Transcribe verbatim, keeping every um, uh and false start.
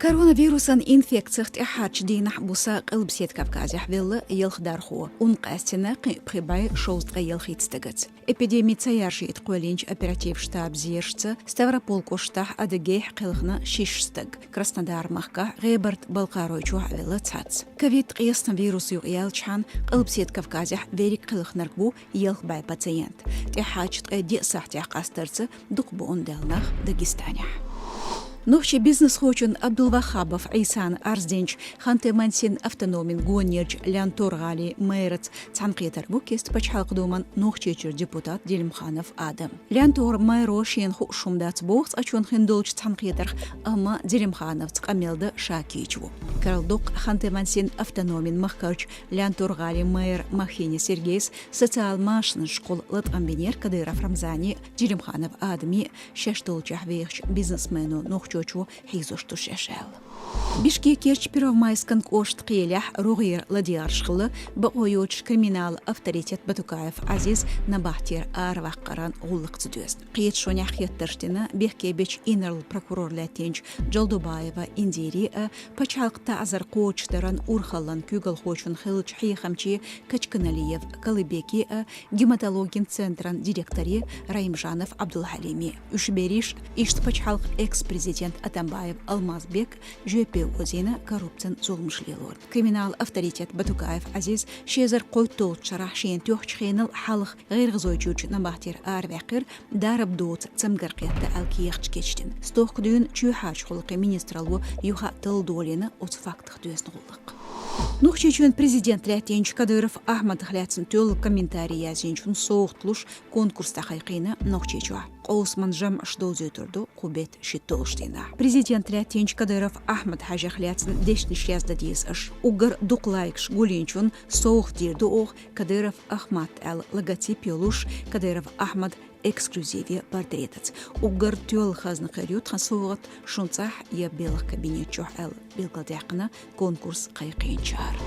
Коронавирусан инфекцех тӀаьххьарчу дийнахь буса Къилбаседа Кавказехь велла ялхдархо. Ун къаьстина кхин а пхи бӀе шовзткъе ялхитта стагаца. Эпидеми ца яржийта кхоьллинчу оператив штаб зерашца, Ставрополь кӀоштахь, Адыгейхь кхелхина шишша стаг, Краснодар-махкахь, ГӀебарта-Балкхаройчохь а велла цхьацца. Ковид-ткъаесна вирус юкъаяьллачхьана, Къилбаседа Кавказехь верриг кхелхинарг ву ялх бӀе пациент. ТӀаьххьарчу ткъе диъ сахьтехь къастарца дукха бу ун даьлла нах Дагестанехь. Нохчийн бизнес-кхочун Абдулваххабов Ӏийсана арз динчу Ханты-Мансийн автономин гонерчу Лянтор-гӀалин мэраца цхьаьнакхетарг ву кеста Пачхьалкхан Думан Нохчийчуьра депутат Делимханов Адам. Лянтор-мэро шена хууш хӀума дац боху цкъачунна хиндолчу цхьаьнакхетарх, амма Делимхановца къамел дан ша кийча ву. Карладоккху, Ханты-Мансийн автономин махкарчу Лянтор-гӀалин мэра Махини Сергейс социал машанашкахула латкъам бинера Кадыров Рамзане а, Делимханов Адаме а, шаьш долчохь вехачу бизнесмено нохчочо хьийзош ду шаьш аьлла. Бишкекерчу Первомайскан кӀоштан кхелехь рогӀера ладегӀарш хилла бакъо йоцуш криминалан авторитет Батукаев Ӏазиз набахтера араваккхаран гӀуллакхца доьзна. Кхеташонехь хеттарш дина бехке бечу инарла прокурор лаьттинчу Джалдубаева Индире а, пачхьалкхан таӀзар кхочушдаран урхаллин куьйгалхочун хиллачу хьехамче Качканалиев Калыбеке а, гематологин центран директоре Раимжанов Абдулхьалиме. Уьш берриш, иштта пачхьалкхан экс-президент Атамбаев Алмазбек жоьпе озийна коррупцин зуламаш лелорна. Криминалан авторитет Батукаев Ӏазиз ши эзар кхойтталгӀачу шарахь шена тоьхначу хенал хьалха ГӀиргӀазойчуьрчу набахтера араваьккхира, дарба доцу цамгар кхетта аьлла кехаташ кечдина. Стохка дуьйна чоьхьарчу гӀуллакхийн министралло юха а талла долийна оцу фактах доьзна гӀуллакх. Нохчийчоьнан президент лаьттинчу Кадыров Ахьмадах лаьцна тоьлла комментарий яздинчунна совгӀат луш конкурс дӀакхайкхийна Нохчийчохь. Къовсаман жамӀаш довзуьйтур ду кху беттан шийтталгӀачу дийнахь. Президент лаьттинчу Кадыров Ахьмад-Хьаьжех лаьцна дешнаш яздан деза аша. Уггар дукха лайкаш гулйинчунна совгӀат дийр ду оха, Кадыров Ахмат аьлла логотип йолуш, Кадыров Ахьмад эксклюзиве портретаца. Уггар тоьлла хазна хир ю тхан совгӀат шун цӀахь я белхан кабинет чохь аьлла билгалдаьккхина конкурс кхайкхийначара.